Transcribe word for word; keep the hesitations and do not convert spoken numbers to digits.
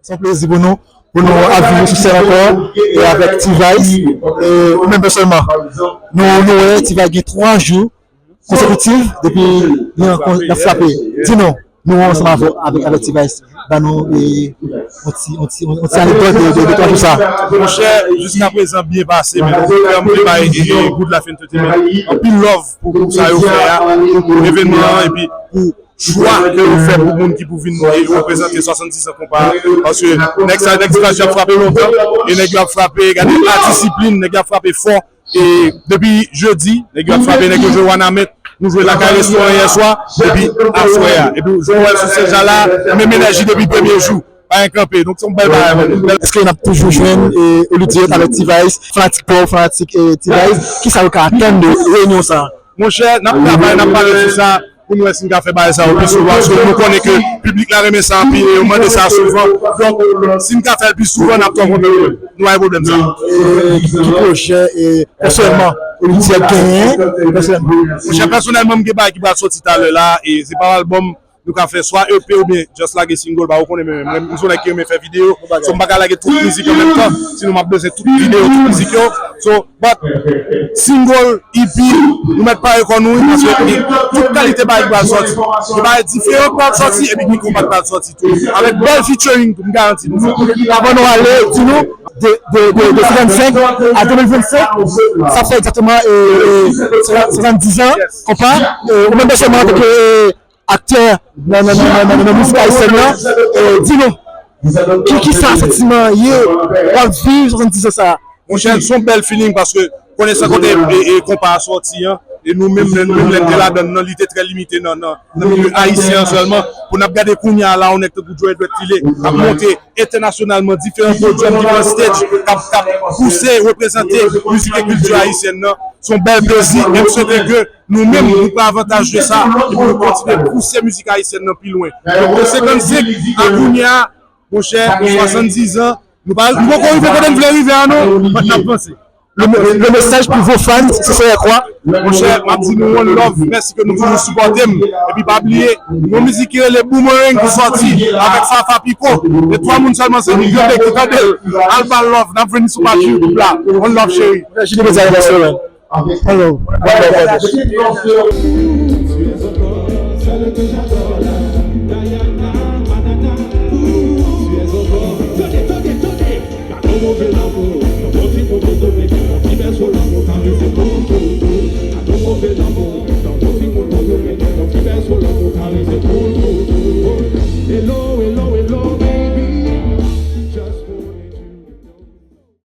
Se yon plezi pou nou, pou nou ap viv sou sèn ankò, e avèk T-Vice, e ou menm pèsonèlman. Nou, nou wè T-Vice gen twa jou konsekutif depi li an kon-, l ap frape. Di nou, nou ansanm avè-, avèk, avèk T-Vice, ban nou, e, yon ti, yon ti, yon ti anekdòt de, de, de twa jou sa. Monchè, jiskaprezan byen pase, men nou fè anpil bay e, e Good Life Entertainment. Anpil love pou, pou sa yo fè a, pou, pou evènman an, epi pou chwa ke yo fè pou moun ki pou vin e reprezante swasanndiz an konpa a. Paske nèg sa, nèg sa ap frape lontan, e nèg yo ap frape, gade la disiplin, nèg yo ap frape fò. E depi jedi, nèg yo ap frape, nèg yo jwe Wanament, nou jwe lakay restoran yè swa, epi aswè a. Epi ou wè sou sèj la, menm enèji depi premye jou, pa gen kanpe. Donk se yon bèl bagay, man. Èske n ap toujou jwenn, e, Olivier avèk T-Vice, fanatik pa w, fanatik, e, T-Vice, kisa yo ka atann de reyinyon sa a? Monchè, n ap travay, n ap pale sou sa pou nou wè si n ka fè bagay sa yo pi souvan, paske nou konnen ke piblik la renmen sa anpil e yo mande sa souvan. Donk, si n ka fè l pi souvan, n ap twò kontan. Nou pa gen pwoblèm sa. E ki, ki pwojè, e, pèsonèlman, Olivier genyen, pèsonèlman? Monchè, pèsonèlman, m gen bagay ki pral soti talè la, e se pa albòm nou ka fè swa E P oubyen just lage single, ba ou konnen, men mwen, m se yon nèg ki renmen fè videyo. So, m pa ka lage tout mizik an menm tan, sinon m ap bezwen tout videyo, tout mizik yo. So, but single, E P, nou mèt pare kò nou, wi, paske gen tout kalite bagay ki pral sòti. Gen bagay diferan ki pral sòti, epi gen konpa ki pral sòti tou. Avèk bèl featuring, m garanti nou sa. Avan nou ale, di nou, de, de, de, de sènkannsenk a de mil vennsenk, sa fè egzakteman, e, e, sèkanndiz an, konpa, e, ou menm pèsonèlman, antanke, e, aktè nan, nan, nan, nan, nan, nan mizik ayisyèn nan, e, di nou, ki, ki sa santiman ye, w ap viv swasanndizan sa a? Monchè, se yon bèl feeling paske konnen san kote e, e, konpa a sòti an, e nou menm, nou menm lè n te ladan l nan, li te trè limite nan, nan, nan milye ayisyen an sèlman. Pou n ap gade kounye a la, yon nèg tankou Joe Edward Tillet ap monte entènasyonalman, diferan podyòm, diferan stage, k ap, k ap pouse, reprezante mizik e kilti ayisyèn nan. Se yon bèl plezi, e m swete ke nou menm, nou pran avantaj de sa, epi nou kontinye pouse mizik ayisyèn nan pi lwen. Donk, de senkannsenk a kounye a, monchè, swasanndizan, nou pa, nou poko rive kote n vle rive a non, but n ap vanse. Le, le mesaj pou vos fans, ce serait quoi? Monchè, m ap di nou one love, mèsi ke nou toujou sipòte m. Epi pa bliye, yon mizik ki rele Boomerang ki sòti avèk Fafa Picault. E twa moun sèlman se nou ki tande l. Al ba l love, n ap vini sou paj YouTube la. One love, cheri. Jide Bezay Restaurant. Hello. One love, brother.